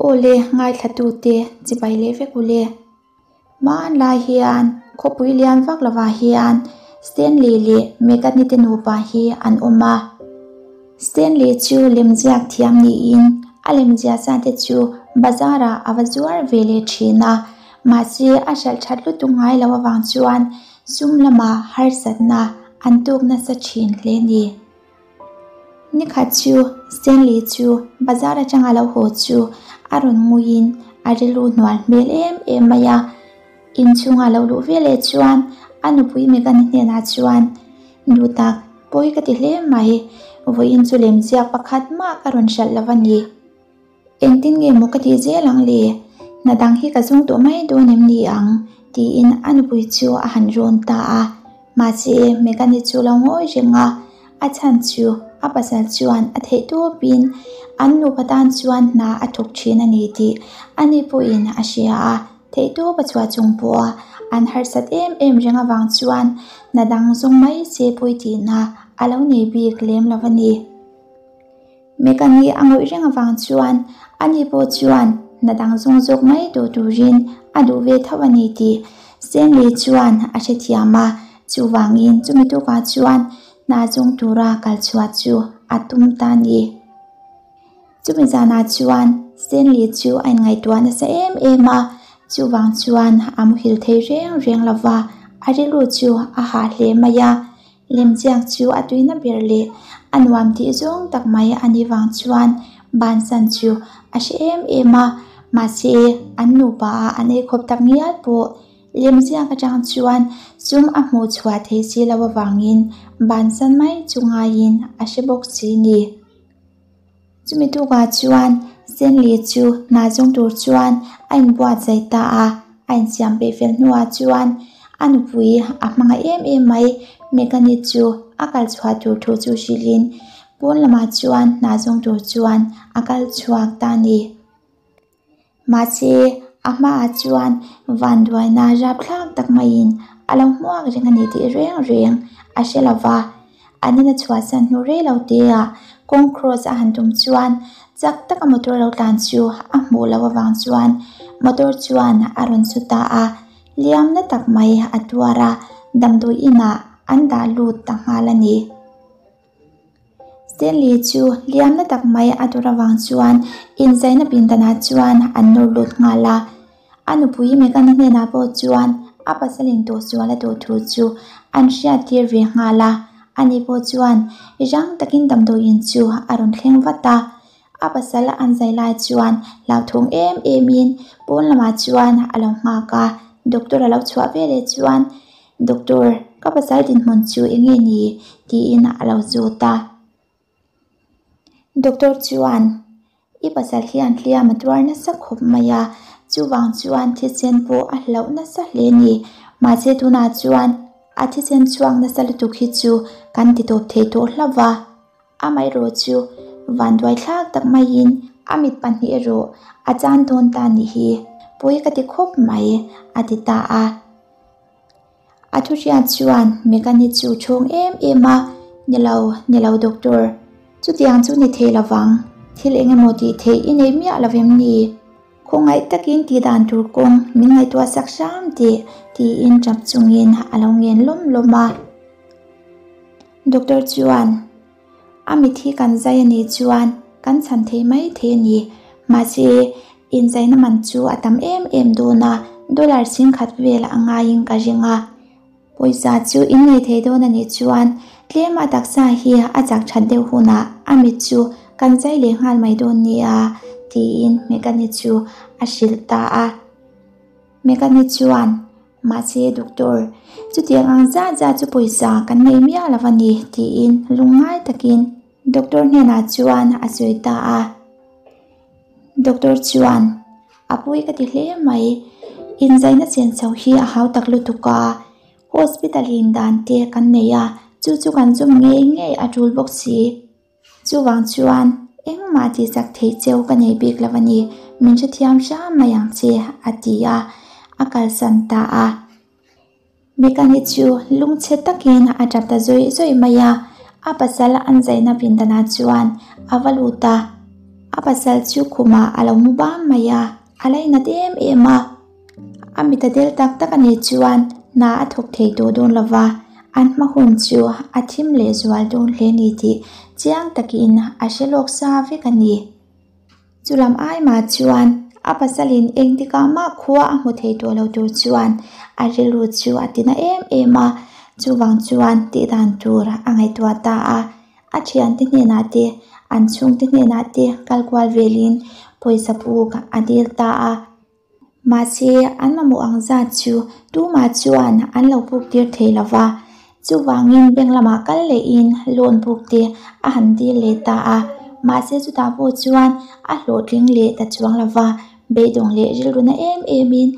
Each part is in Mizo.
Aw le, ngaithlatute chibai leh vek u le. Hmanlai hian khawpui lian vak lovah hian Stanley leh Megan-i te nupa hi an awm a. Stanley chu lemziak thiam niin a lemziah zat te chu bazar-ah a va zuar ve leh thin a, mahse a hralh that lutuk ngai loh avang chuan sum lamah harsatna an tuk nasa thin hle ni. Nikhat chu Stanley chu bazar atanga lo haw chu a rawn nguiin a rilru hnual hmel em em mai a. Inchhunga lo luh ve leh chuan a nupui Megan hnenah chuan, Nu tak, pawi ka ti hle mai, vawiin chu lemziak pakhat mah ka rawn hralh lo a ni. Engtin nge maw ka tih zel ang le? Hna dang hi ka zawng tawh mai dawn em ni ang? tiin a nupui chu a han rawn ta a. Mahse, Megan-i chu lo ngawi reng a, a chhan chu a pasal chuan a theih tawpin an nupa tan chuan hna a thawk thin a ni tih ani pawhin a hria a. Theihtawp a chhuah chung pawha an harsat em em reng avang chuan hna dang zawng mai se pawi tihna a lo nei bik lem lo a ni. Megan-i a ngawih reng avang chuan ani pawh chuan hna dang zawng zawk mai tawh turin a duh ve tho a ni tih Stanley chuan a hrethiam a, chuvangin chumi tukah chuan hna zawng tura kal chhuah chu a tum ta a ni. Chumi zanah chuan Stanley chu a inngaihtuah nasa em em a, chuvang chuan a muhil thei reng reng lo va, a rilru chu a hah hle mai a. Lemziak chu a tuina ber leh a nuam tih zawng tak mai a nih vang chuan bansan chu a hre em em a, mahse an nupa ah an eikhawp tak ngial pawh lemziak atang chuan sum a hmuh chhuah thei si lo avangin bansan mai chu ngaiin a hre bawk si ni. Chumi tukah chuan Stanley chu hna zawng tur chuan a inbuatsaih ta a, a insiam peih fel hnuah chuan a nupui a hmangaih em em mai Megan-i chu a kal chhuah tur thu chu hrilhin pawn lamah chuan hna zawng tur chuan a kal chhuak ta a ni. Mahse, a hmaah chuan vanduaina rapthlak tak maiin a lo hmuak reng a ni tih reng reng a hre lo va. An ina chhuahsan hnu rei lo teah kawng cross a han tum chuan chak taka motor lo tlan chu a hmuh loh avang chuan motor chuan a rawn su ta a, liamna tak mai a tuar a, damdawi inah an dah lut ta nghal a ni. Stanley chu liamna tak mai a tur avang chuan inzaina pindanah chuan an nawr lut nghal a. A nupui Megan-i hnenah pawh chuan a pasalin tawhsual a tawh thu chu an hriattir ve nghal a. Ani pawh chuan rang takin damdawiin chu a rawn thleng vat a. A pasal an zai lai chuan hlauthawng em emin pawn lamah chuan a lo nghak a. Doctor a lo chhuah veleh chuan Doctor, ka pasal dinhmun chu eng nge ni? tiin a lo zawt a. Doctor chuan, I pasal hian hliam a tuar nasa khawp mai a, chuvang chuan thisen pawh a hlauh nasa hle ni. Mahse tunah chuan a thisen chhuak nasa lutuk hi chu kan ti tawp thei tawh hlauh va. Amaherawh chu vanduai thlak tak maiin a mit pahnih erawh a chan dawn ta nih hi pawi ka ti khawp mai, a ti ta a. A thu hriat chuan Megan-i chu chhawng em em a, Ni lo, ni lo doctor, chutiang chu ni thei lovang, thil eng emaw tih theih i nei miah lo em ni? Khawngaih takin tih dan tur kawng min ngaihtuah sak hram tih, tiin tap chungin a lo ngen lawm lawm a. Doctor chuan, A mit hi kan zai a nih chuan kan chhan thei mai thei a ni. Mahse, inzaina man chu a tam em em dawn a, dollar singkhat vel a ngaiin ka ring a. Pawisa chu in nei thei dawn a nih chuan tlem a taksa hi a chak that deuh hunah a mit chu kan zai leh nghal mai dawn nia, tiin Megan-i chu a hrilh ta a. Megan-i chuan, Mahse, Doctor, chutiang ang zat zat chu pawisa kan nei miah lo a ni, tiin lungngai takin Doctor hnenah chuan a sawi ta a. Doctor chuan, A pawi ka ti hle mai, inzaina chen chho hi a hau tak lutuk a, hospital in dan te kan nei a, chu chu kan zawm ngei ngei a tul bawk si. Chuvang chuan engmah tih chak theih cheu ka nei bik lo a ni, min hrethiam hram mai ang che, a ti a, a kalsan ta a. Mekani chu lungchhe takin a tap ta zawih zawih mai a, a pasal an zaina pindanah chuan a va lut a. A pasal chu khumah a lo mu bam mai a, a lainat em em a. A mit a del tak tak a nih chuan hna a thawk thei tawh dawn lo va, an hma hun chu a thim leh zual dawn hle ni tih chiang takin a hre lawk sa vek a ni. Chu lam ai mah chuan a pasalin engtikah mah khua a hmu thei tawh lo tur chuan a rilru chu a tina em em a, chuvang chuan tih dan tur a ngaihtuah ta a. A thiante hnenah te, an chhungte hnenah te kal kual velin pawisa puk a dil ta a. Mahse, an mamawh ang zat chu tumah chuan an lo puk tir thei lo va. Chuvangin bank lamah kal lehin loan puk te a han dil leh ta a. Mahse, chutah pawh chuan a hlawhtling leh ta chuang lo va, beidawng leh rilru na em emin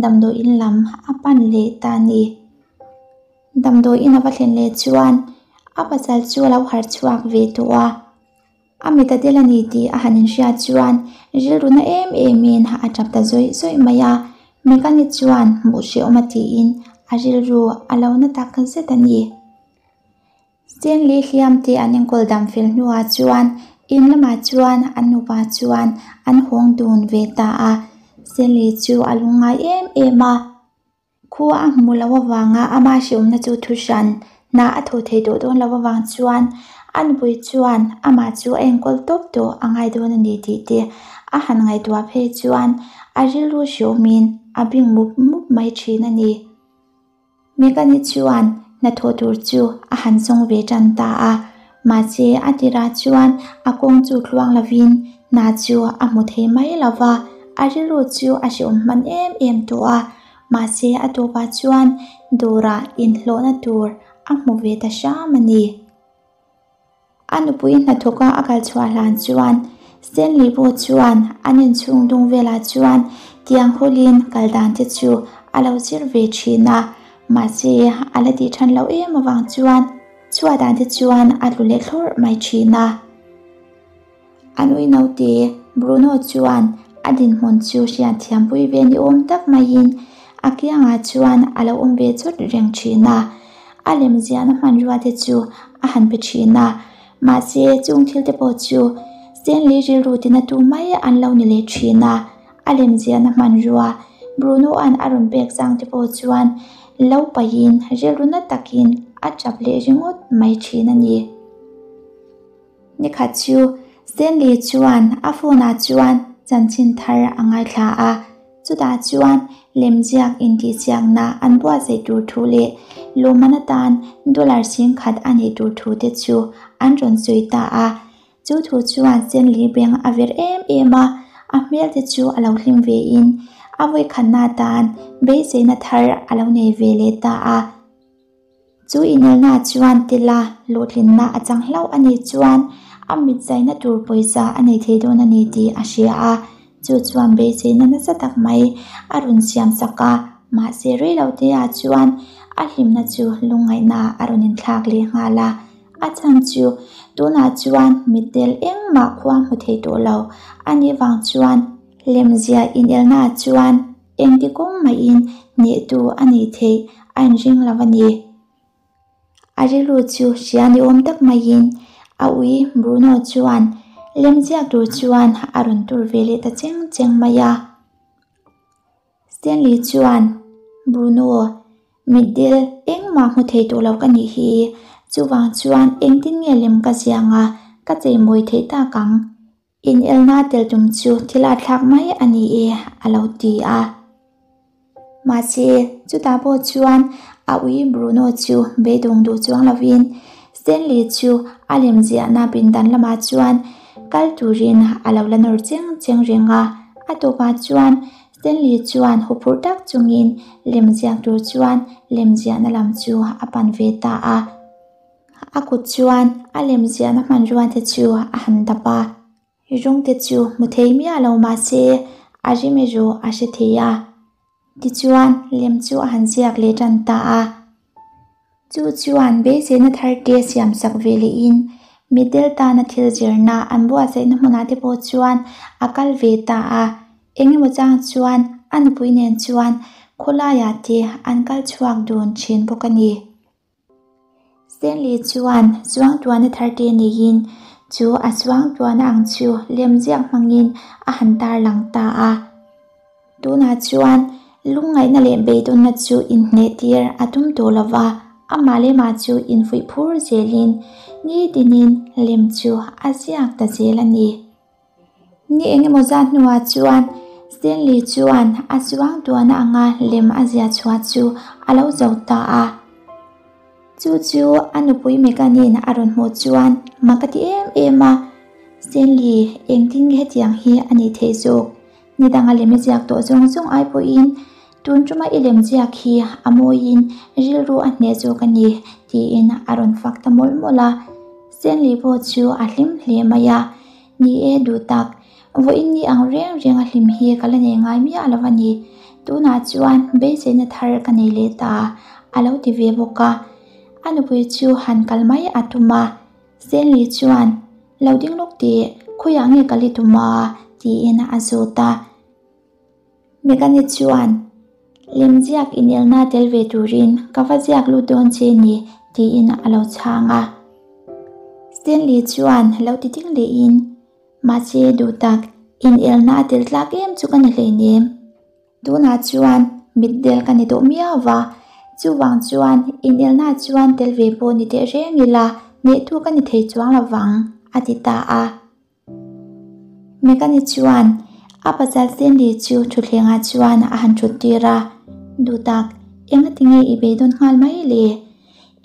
damdawiin lam a pan leh ta a ni. Damdawiin a va thlen leh chuan a pasal chu a lo harh chhuak ve tawh a. A mit a del a ni tih a han inhriat chuan rilru na em emin a tap ta zawih zawih mai a. Mekani chuan hmuh hrehawm a tiin a rilru a lo na tak zet a ni. Stanley hliam te an enkawl dam fel hnuah chuan in lamah chuan an nupa chuan an hawng dun ve ta a. Stanley chu a lungngai em em a. Khua a hmu lo avanga ama hriawmna chu thu hran hna a thaw thei tawh dawn lo avang chuan a nupui chuan amah chu a enkawl tawp tawh a ngai dawn a ni tih te a han ngaihtuah phei chuan a rilru hriawmin a bing mup mup mai thin a ni. Mekani chuan hnathawh tur chu a han zawng ve tan ta a, mahse a tirah chuan a kawng chu tluang lovin hna chu a hmu thei mai lo va, a rilru chu a hreawm hman em em tawh a, mahse a tawpah chuan dawrah inhlawhna tur a hmu ve ta hram a ni. A nupui hnathawka a kal chhuah hlan chuan Stanley pawh chuan an inchhung dung velah chuan tiang hawlin kal dan te chu a lo zir ve thin a, mahse a la tih than loh em avang chuan chhuah dan te chuan a tlu leh thlawrh mai thin a. A nui naute Bruno chuan a dinhmun chu hriatthiampui ve ni awm tak maiin a kiangah chuan a lo awm ve chawt reng thin a. A lemziahna hmanrua te chu a han pe thin a, mahse chung thil te pawh chu Stanley rilru tina tu mai an lo ni leh thin a. A lemziahna hmanrua Bruno-a'n a rawn pek chang te pawh chuan lo paihin rilru na takin a tap leh ringawt mai thin a ni. Nikhat chu Stanley chuan a phone ah chuan chanchin thar a ngaithla a, chutah chuan lemziak intihsiakna an buatsaih tur thu leh lawmman atan dollar 10,000 a neih tur thu te chu an rawn sawi ta a. Chu thu chuan Stanley beng a vir em em a, a hmel te chu a lo hlim ve in a vawikhatna atan beiseina thar a lo nei ve leh ta a. Chu inelna chuan tila hlawhtlinna a chang hlauh a nih chuan a mit zaina tur pawisa a nei thei dawn a ni tih a hria a, chu chuan beiseina nasa tak mai a rawn siam sak a, mahse rei lo te ah chuan a hlimna chu lungngaihna a rawn inthlak leh nghal a, a chhan chu tunah chuan mitdel engmah khua hmu thei tawh lo a nih vang chuan lemzia inelna chuan Engti kawng maiin hnehtu a nih theih a inring lo a ni. A rilru chu hria ni awm tak maiin a ui Bruno chuan lemziak tur chuan a rawn tur ve leh ta cheng cheng mai a. Stanley chuan, Bruno, mitdil engmah hmu thei tawh lo ka nih hi, chuvang chuan engtin nge lem ka ziang a, ka cheimawi theih tak ang? Inelna tel tum chu thil a thlak mai a ni e, a lo ti a. Mahse, chutah pawh chuan a ui Bruno chu beidawng duh chuang lovin Stanley chu a lemziahna pindan lamah chuan kal turin a lo la nawr cheng cheng reng a. A tawpah chuan Stanley chuan huphurh tak chungin lemziak tur chuan lemziahna lam chu a pan ve ta a. A kut chuan a lemziahna hmanrua te chu a han dap a, rawng te chu hmu thei miah lo mah se a rim erawh a hre thei a. Tichuan lem chu a han ziak leh tan ta a. Chu chuan beiseina thar te siam sak ve lehin mitdel tana thil zirna an buatsaihna hmunah te pawh chuan a kal ve ta a. Engemaw chang chuan a nupui nen chuan khawlaiah te an kal chhuak dun thin bawk a ni. Stanley chuan Zuangtuana thar te neiin Chu a suangtuahna ang chu lemziak hmangin a han tarlang ta a. Tunah chuan lungngaihna leh beidawnna chu inhnehtir a tum tawh lo va, amah leh mah chu infuih phur zelin nitinin lem chu a ziak ta zel a ni. Ni engemaw zat hnuah chuan Stanley chuan a suangtuahna anga lem a ziah chhuah chu a lo zo ta a. Chu chu a nupui Megan-in a rawn hmuh chuan mak a ti em em a, Stanley, engtin nge hetiang hi a nih theih zawk? Ni danga lem i ziak tawh zawng zawng ai pawhin tun tuma i lem ziak hi a mawiin rilru a hneh zawk a ni, tiin a rawn fak ta mawlh mawlh a. Stanley pawh chu a hlim hle mai a, Ni e, duh tak, vawiin ni ang reng reng a hlim hi ka la nei ngai miah lo a ni. Tunah chuan beiseina thar ka nei leh ta, a lo ti ve bawk a. A nupui chu han kal mai a tum a. Stanley chuan, Lo ding lawk teh, khawiah nge ka li tum a? tiin a zawt a. Megani chuan, Lemziak inelna tel ve turin ka va ziak lut dawn che ni, tiin a lo chhang a. Stanley chuan lo ti ding lehin, Mahse duh tak, inelna a tel tlak em chu ka ni hleinem. Tunah chuan mitdel ka ni tawh miau va, chuvang chuan inelna chuan tel ve pawh ni teh reng ila hnehtu ka ni thei chuang lo vang, a ti ta a. Megani chuan a pasal Stanley chu thutthlengah chuan a han thut tir a, Duhtak, engati nge i beidawn nghal mai le?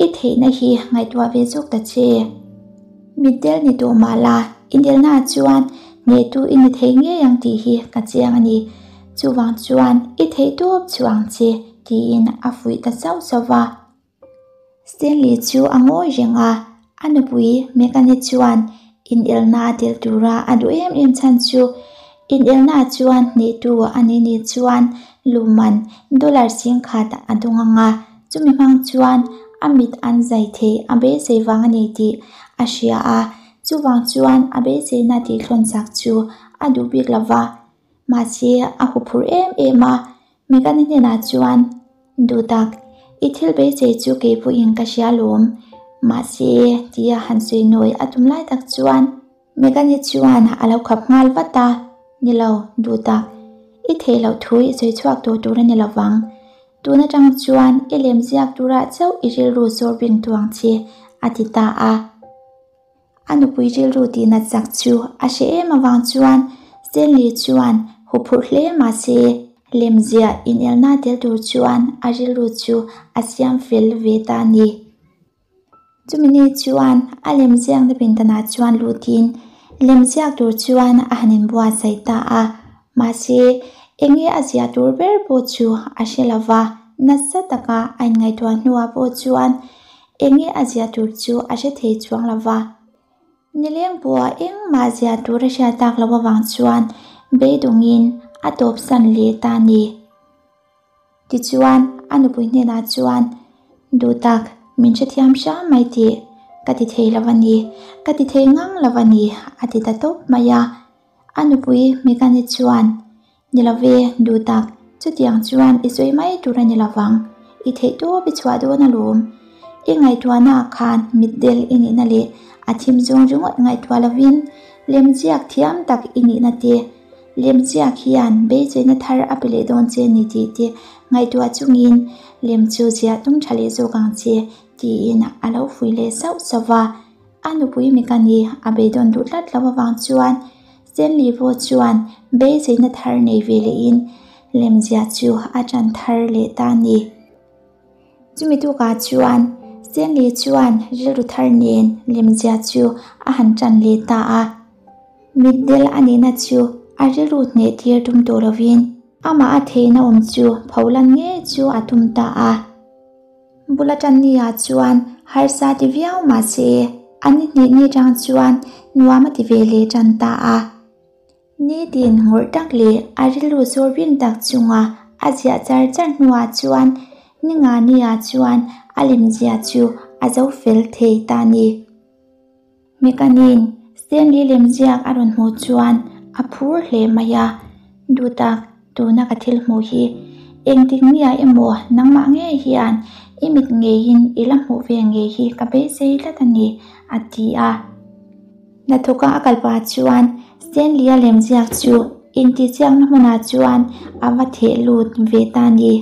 I theihna hi ngaihtuah ve zawk ta che. Mitdel ni tawh mah la, inelnaah chuan hnehtu i ni thei ngei ang tih hi ka chiang a ni. Chuvang chuan i theih tawp chu ang che, tiin a fuih ta sauh sauh va. Stanley chu a ngawi reng a, a nupui Megane chuan inelna tel tura a duh em em chhan chu inelnaah chuan hnehtu a ni ni chuan luman dollar 10,000 a dawng ang a, chumi hmang chuan a mit an zai thei a beisei vang a ni tih a hria a, chuvang chuan a beiseina tihthlawn chak chu a duh bik lo va, mahse a huphurh em em a, Megane hnenah chuan, Duh tak, i thil beisei chu kei pawhin ka hria lawm. Mahse, tia han sawi nawi a tum lai tak chuan Megane chuan a lo khap nghal vat a, Ni lo, duh tak, i theih loh thu i sawi chhuak tawh tur a ni lo vang. Tun atang chuan i lem ziak turah chauh i rilru sawr bing tuang che, a ti ta a. A nupui rilru tihnat chak chu a hre em avang chuan Stanley chuan huphurh hle mahse lemziah inelna tel tur chuan a rilru chu a siam fel ve ta a ni. Chumi ni chuan a lemziakna pindanah chuan lutin lemziak tur chuan a han inbuatsaih ta a, mahse enge a ziah tur ber pawh chu a hre lo va, nasa taka a inngaihtuah hnuah pawh chuan Enge a ziah tur chu a hre thei chuang lo va. Nileng pawha engmah ziah tur a hriat tak loh avang chuan beidawngin a tawpsan leh ta a ni. Tichuan a nupui hnenah chuan, Duh tak, min hrethiam hram mai tih ka ti thei lo a ni, ka ti thei ngang lo a ni, a ti ta tawp mai a. A nupui Megani chuan, Ni lo ve, duh tak, chutiang chuan i sawi mai tur a ni lo vang, i theih tawp i chhuah dawn alawm. I ngaihtuahnaah khan mitdel i nihna leh a thim zawng ringawt ngaihtuah lovin lemziak thiam tak i nihna te, lemziak hian beiseina thar a pe leh dawn che ni tih te ngaihtuah chungin lem chu ziah tum tha leh zawk ang che, tiin a lo fuih leh sauh sauh va. A nupui Megani a beidawn duh tlat lo avang chuan Stanley pawh chuan beiseina thar nei ve lehin lemzia chu a ṭan thar leh ta a ni. Chumi tukah chuan Stanley chuan rilru thar nen lemzia chu a han ṭan leh ta a. Mitdel a nihna chu a rilru hneh tir tum tawh lovin amah a theihna awm chu pholan ngei chu a tum ta a. Bula Tannia chuan harsa ti viau mah se a ni hnih ni tang chuan nuam a ti ve leh tan ta a. Nitin ngawrh tak leh a rilru zawr bing tak chunga a ziah char char hnuah chuan ni nga nia chuan a lemzia chu a zo fel thei ta a ni. Mekanin Stanley lemziak a rawn hmuh chuan a phur hle mai a, Duhtak, tuna ka thil hmuh hi engtik nia emaw nangmah ngei hian i mit ngeiin i la hmuh ve ngei hi ka beisei tlat a ni, a ti a. Hnathawka a kal pah chuan Stanley-a lemziak chu intihchiakna hmunah chuan a va theh lut ve ta a ni.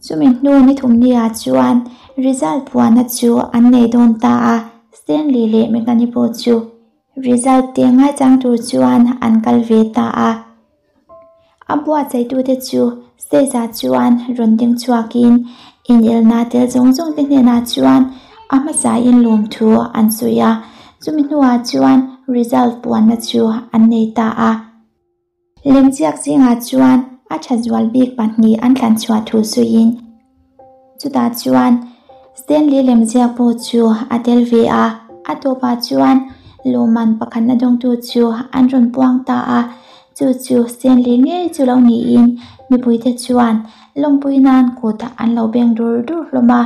Chumi hnu ni thumniah chuan result puahna chu an nei dawn ta a, Stanley leh Megan-i pawh chu result te ngaichang tur chuan an kal ve ta a. A buatsaitute chu stage ah chuan rawn ding chhuakin inelna tel zawng zawng te hnenah chuan a hmasain lawmthu an sawi a, chumi hnuah chuan result puanna chu an nei ta a. Lemziak zingah chuan a tha zual bik pahnih an thlan chhuah thu sawiin chutah chuan Stanley lemziak pawh chu a tel ve a, a tawpah chuan lawmman pakhatna dawngtu chu an rawn puang ta a, chu chu Stanley ngei chu lo niin mipuite chuan lawmpui nan kut an lo beng dur dur hlawm a,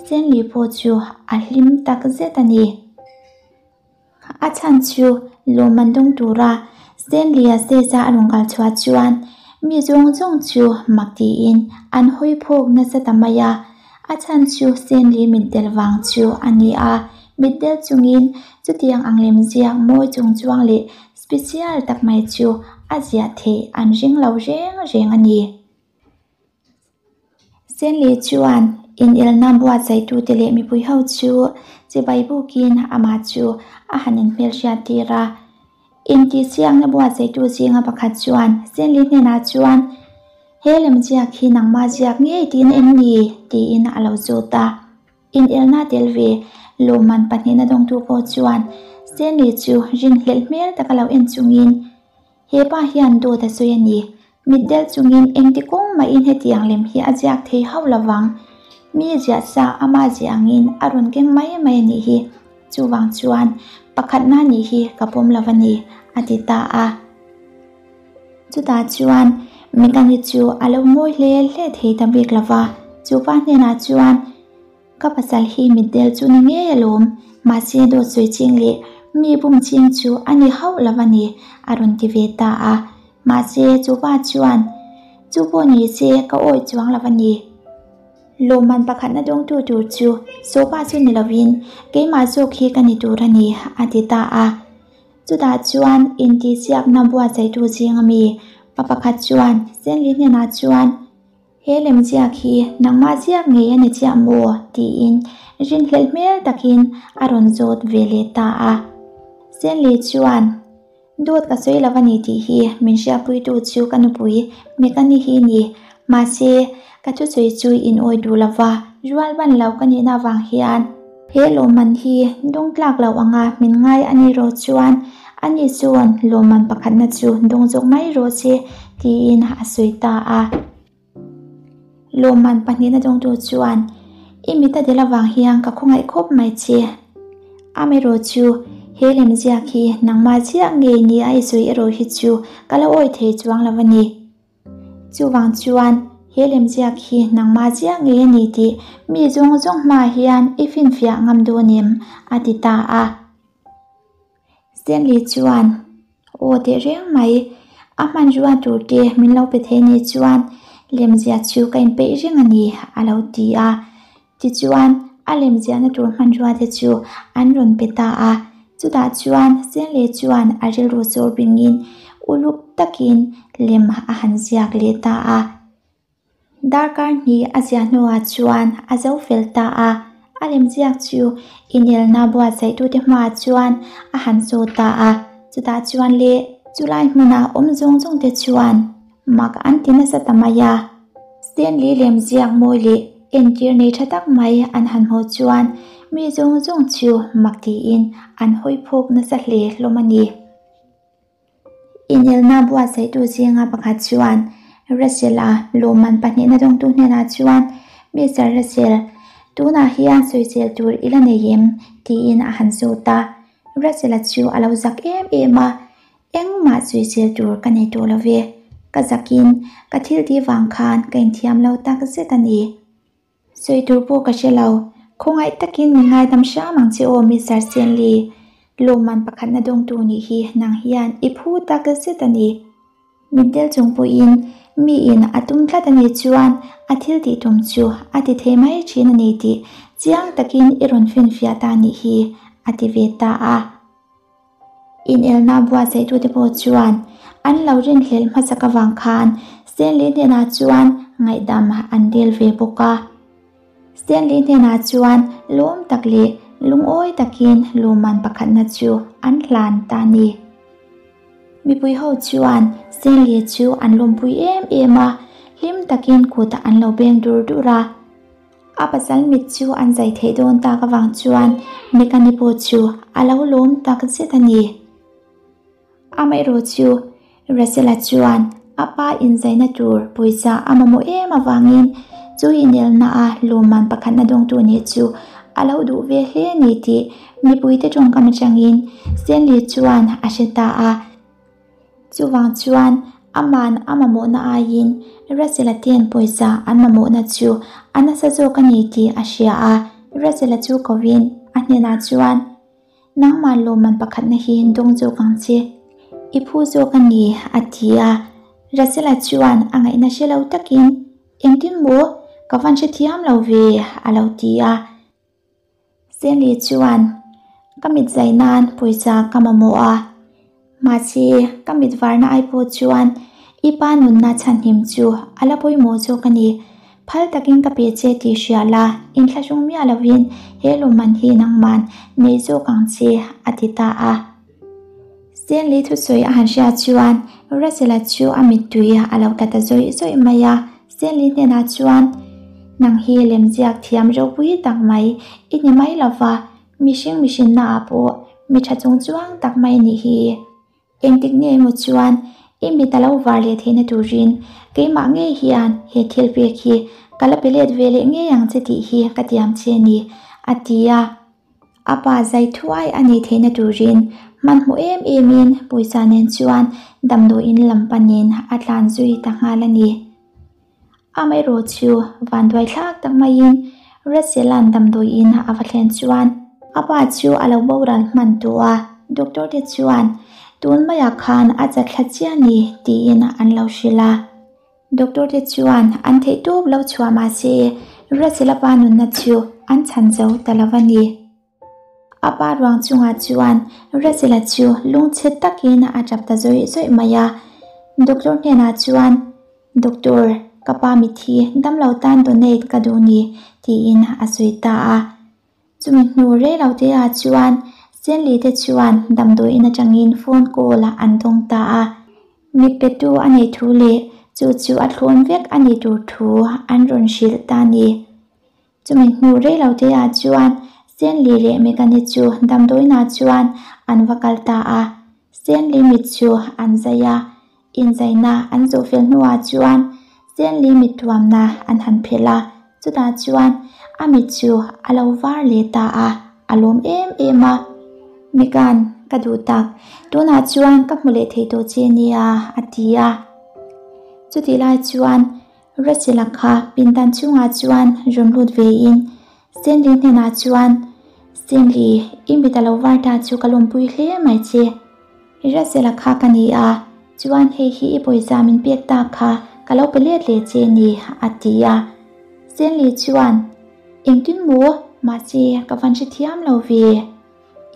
Stanley pawh chu a hlim tak zet a ni. A chhan chu lawmman dawng tura Stanley-a stage-a a rawn kal chhuah chuan mi zawng zawng chu mak tiin an hawi phawk nasa ta mai a. A chhan chu Stanley mitdel vang chu a ni a, mitdel chungin chutiang ang lem ziak mawi chung chuang leh special tak mai chu a ziah theih an ring lo reng reng a ni. Stanley chuan inelna buatsaihtute leh mipui ho chu chibai bukin amah chu a han inhmelhriat tir a. Intihsiakna buatsaihtu zinga pakhat chuan Stanley hnenah chuan, He lemziak hi nangmah ziak ngei tiin em ni? tiin a lo zawt a. Inelna tel ve lawmman pahnihna dawngtu pawh chuan Stanley chu rinhlelh hmel taka lo en chungin, He pa hian dawt a sawi a ni. Mitdel chungin engti kawng mahin hetiang lem hi a ziak thei hauh lovang. Mi ziah sa ama ziah angin a rawn keng mai mai a nih hi. Chuvang chuan pakhatna nih hi ka pawm lo a ni, a ti ta a. Chutah chuan Megan-i chu a lo ngawi hle hle thei ta bik lo va, chu pa hnenah chuan, Ka pasal hi mitdel chu ni ngei alawm, mahse dawt sawi ching leh mi bum ching chu a ni hauh lo a ni, a rawn ti ve ta a. Mahse chu pa chuan, Chu pawh ni se ka awih chuang lo a ni. Lawmman pakhatna dawngtu tur chu Sopa chu ni lovin keimah zawk hi ka ni tur a ni, a ti ta a. Chutah chuan intihsiakna buatsaihtu zinga mi pa pakhat chuan Stanley hnenah chuan, He lemziak hi nangmah ziak ngei a ni chiah maw? tiin rinhlelh hmel takin a rawn zawt ve leh ta a. Stanley chuan, Dawt ka sawi lo a ni tih hi min hriatpuitu chu ka nupui Megan-i hi ni. Mahse, ka thusawi chu in awi duh lo va, rual ban lo ka nihna avang hian he lawmman hi dawng tlak lo anga min ngai a nih rawh chuan ani chuan lawmman pakhatna chu dawng zawk mai rawh se tiin a sawi ta a. Lawmman pahnihna dawngtu chuan i mit a del avang hian ka khawngaih khawp mai che. Amaherawh chu he lemziak hi nangmah chiah ngei ni a i sawi erawh hi chu ka la awi thei chuang lo a ni. Chuvang chuan he lemziak hi nangmah chiah ngei a ni tih mi zawng zawng hmaah hian i finfiah ngam dawn em? a ti ta a. Stanley chuan, Aw teh reng mai, a hmanrua tur te min lo pe thei ni chuan lemziah chu ka inpeih reng a ni, a lo ti a. Tichuan, a lemziahna tur hmanrua te chu an rawn pe ta a. Chutah chuan Stanley chuan a rilru sawr bingin uluk takin lem a han ziak leh ta a. Darkar hnih a ziah hnuah chuan a zo fel ta a. A lemziak chu inelna buatsaihtute hmaah chuan a han saw ta a. Chutah chuan le chulai hmuna awm zawng zawngte chuan mak an ti nasa ta mai a. Stanley lemziak mawi leh entir nei tha tak mai an han hmuh chuan mi zawng zawng chu mak tiin an hawi phuk nasa hle hlawm a ni. Inelna buatsaihtu zinga pakhat chuan Russell-a lawmman pahnihna dawngtu hnenah chuan, Mister Russell, tunah hian sawisel tur i la nei em? tiin a han zawt a. Russell-a chu a lo zak em em a, Engmah sawisel tur ka nei tawh lo ve, ka zakin ka thil tih vang khan ka inthiam lo tak zet a ni. Sawi tur pawh ka hre lo. Khawngaih takin min ngaidam hram ang che aw Mister Stanley. Lawmman pakhatna dawngtu nih hi nang hian i phu tak zet a ni. Mitdel chung pawhin miin a tum tlat a nih chuan a thil tih tum chu a ti thei mai thin a ni tih chiang takin i rawn finfiah ta nih hi, a ti ve ta a. Inelna buatsaihtute pawh chuan an lo rinhlelh hmasak avang khan Stanley hnenah chuan ngaihdam an dil ve bawk a. Stanley hnenah chuan lawm tak leh lungawi takin lawmman pakhatna chu an hlan ta a ni. Mipui ho chuan Stanley chu an lawmpui em em a, hlim takin kut an lo beng dur dur a. A pasal mit chu an zai theih dawn tak avang chuan Mekani pawh chu a lo lawm tak zet a ni. Amaherawh chu Russell-a chuan a pa inzaina tur pawisa a mamawh em avangin chu inelna-a lawmman pakhatna dawngtu nih chu a lo duh ve hle a ni tih mipuite tawngkam atangin Stanley chuan a hre ta a. Chuvang chuan aman a mamawhna aiin Russell-a ten pawisa an mamawhna chu a nasa zawk a ni tih a hria a. Russell-a chu kovin a hnenah chuan, Nangmah lawmman pakhatna hi dawng zawk ang che. I phu zawk a ni, a ti a. Russell-a chuan a ngaihna hre lo takin, Engtin maw? Ka van hrethiam lo ve, a lo ti a. Stanley chuan, Ka mit zai nan pawisa ka mamawh a. Mahse, ka mit varna ai pawh chuan i pa nunna chhanhim chu a la pawimawh zawk a ni. Phal takin ka pe che tih hria la, inthlahrung miah lovin he lawmman hi nangman nei zawk ang che, a ti ta a. Stanley thusawi a han hriat chuan Russell-a chu a mittui a lo tla ta zawih zawih mai a. Stanley hnenah chuan, Nang hi lemziak thiam ropui tak mai i ni mai lova, Mihring mihrinna ah pawh mi tha chung chuang tak mai nih hi. Engtik nge emaw chuan i mit a lo var leh theihna turin keimah ngei hian he thil pek hi ka la pe let ve leh ngei ang che tih hi ka tiam che a ni, a ti a. A pa zai thuai a neih theihna turin hmanhmawh em emin pawisa nen chuan damdawiin lam panin a tlan zui ta nghal a ni. Amaherawh chu vanduai thlak tak maiin Russell-a'n damdawiin a va thlen chuan a pa chu a lo boral hman tawh a, doctor te chuan tun maiah khan a chatthla chiah a ni tiin an lo hrilh a. Doctor te chuan an theih tawp lo chhuah mahse Russell-a pa nunna chu an chhan zo ta lo a ni. A pa ruang chungah chuan Russell-a chu lungchhe takin a tap ta zawih zawih mai a. Doctor hnenah chuan, Doctor, ka pa mithi damlo tan donate ka duh ni, tiin a sawi ta a. Chumi hnu rei lo te ah chuan Stanley te chuan damdawiin atangin phone call an dawng ta a. Mit petu a neih thu leh chu chu a thlawn vek a nih tur thu an rawn hrilh ta a ni. Chumi hnu rei lo te ah chuan Stanley leh Megan-i chu damdawiinah chuan an va kal ta a. Stanley mit chu an zai a, inzaina an zawh fel hnuah chuan Stanley mit tuamna an han phelh a, chutah chuan a mit chu a lo var leh ta a, a lawm em em a. Megan, ka duh tak, tunah chuan ka hmu leh thei tawh che nia, a ti a. Chutih lai chuan Rachel-a kha pindan chungah chuan rawn lut vein Stanley hnenah chuan, Stanley, i mit a lo var ta chu ka lawmpui hle mai che. Rachel-a kha ka ni a, chuan hei hi i pawisa min pek tak kha ka lo pe let leh che ni, a ti a. Stanley chuan, Engtin maw? Mahse, ka van hrethiam lo ve.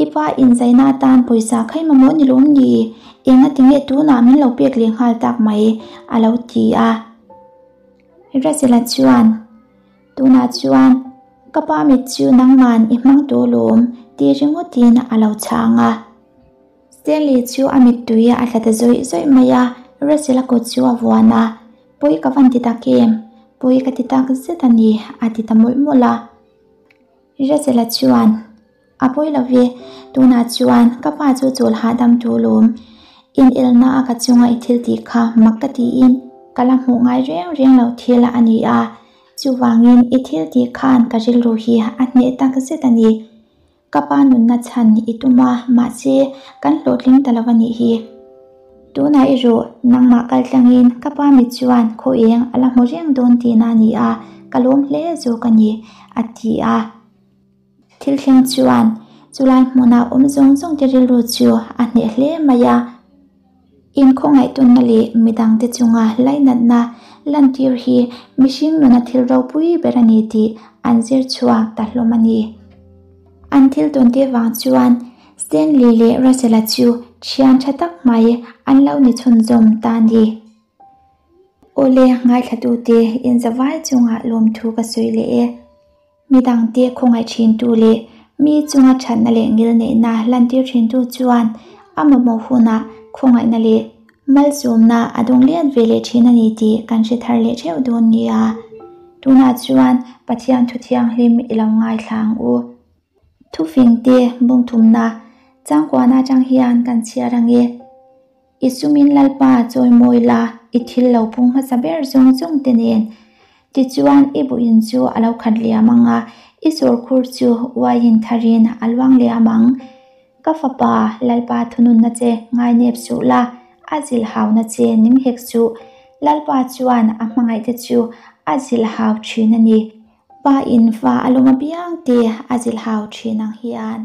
I pa inzaina atan pawisa khai mamawh ni lawm ni? Enga tinge tunah min lo pek leh nghal tak mai? a lo ti a. Russell-a chuan, Tunah chuan ka pa mit chu nangman i hmang tawh lawm ti ringawtin a lo chhang a. Stanley chu a mittui a tla ta zawih zawih mai a, Russell-a kut chu a vuan a, Pawi ka van ti tak em? Pawi ka ti tak zet a ni, a ti ta mawlh mawlh a. Russell-a chuan, A pawi lo ve, tunah chuan ka pa chu chawl hahdam tu lawm. Inelna a ka chunga i thil tih kha mak ka tiin ka la hmuh ngai reng reng lo thil a ni a, chuvangin i thil tih khan ka rilru hi a hneh tak zet a ni. Ka pa nunna chhan i tum a, mahse kan hlawhtling ta lo a nih hi. Tunah erawh nangmah kal tlangin ka pa mit chuan khaw eng a la hmu reng dawn tihna a ni a, ka lawm hle zawk a ni, a ti a. Thil thleng chuan chulai hmuna awm zawng zawng te rilru chu a hneh hle mai a. Inkhawngaihtunna leh midangte chunga lainatna lantir hi mihring nuna thil ropui ber a ni tih an zir chhuak ta hlawm a ni. An thil tawn te vang chuan. Stanley leh Russell-a chu thian tha tak mai an lo ni chhunzawm ta a ni. Awle, ngaithlatute inzavai chungah lawmthu ka sawi leh e. Midangte khawngaih thintu leh mi chunga thatna leh ngilneihna lantir thintu chuan a mamawh hunah khawngaihna leh malsawmna a dawng let ve leh thin a ni tih kan hre thar leh theuh dawn nia. Tunah chuan Pathian thu thianghlim i lo ngaithla ang u. Thufingte bungthumna changkuana atang hian kan chhiar ang e. I sumin Lalpa chawimawi la, i thil lo pung hmasa ber zawng zawng te nen. Tichuan i buhin chu a lo khat liam ang a, i sawrkhur chu uaiin tharin a luang liam ang. Ka fapa, Lalpa thununna che ngainep suh la, a zilh hauna che ning hek suh. Lalpa chuan a hmangaihte chu a zilh hau thin a ni. Pa in fa a lawm apiang te a zilh hau thin ang hian.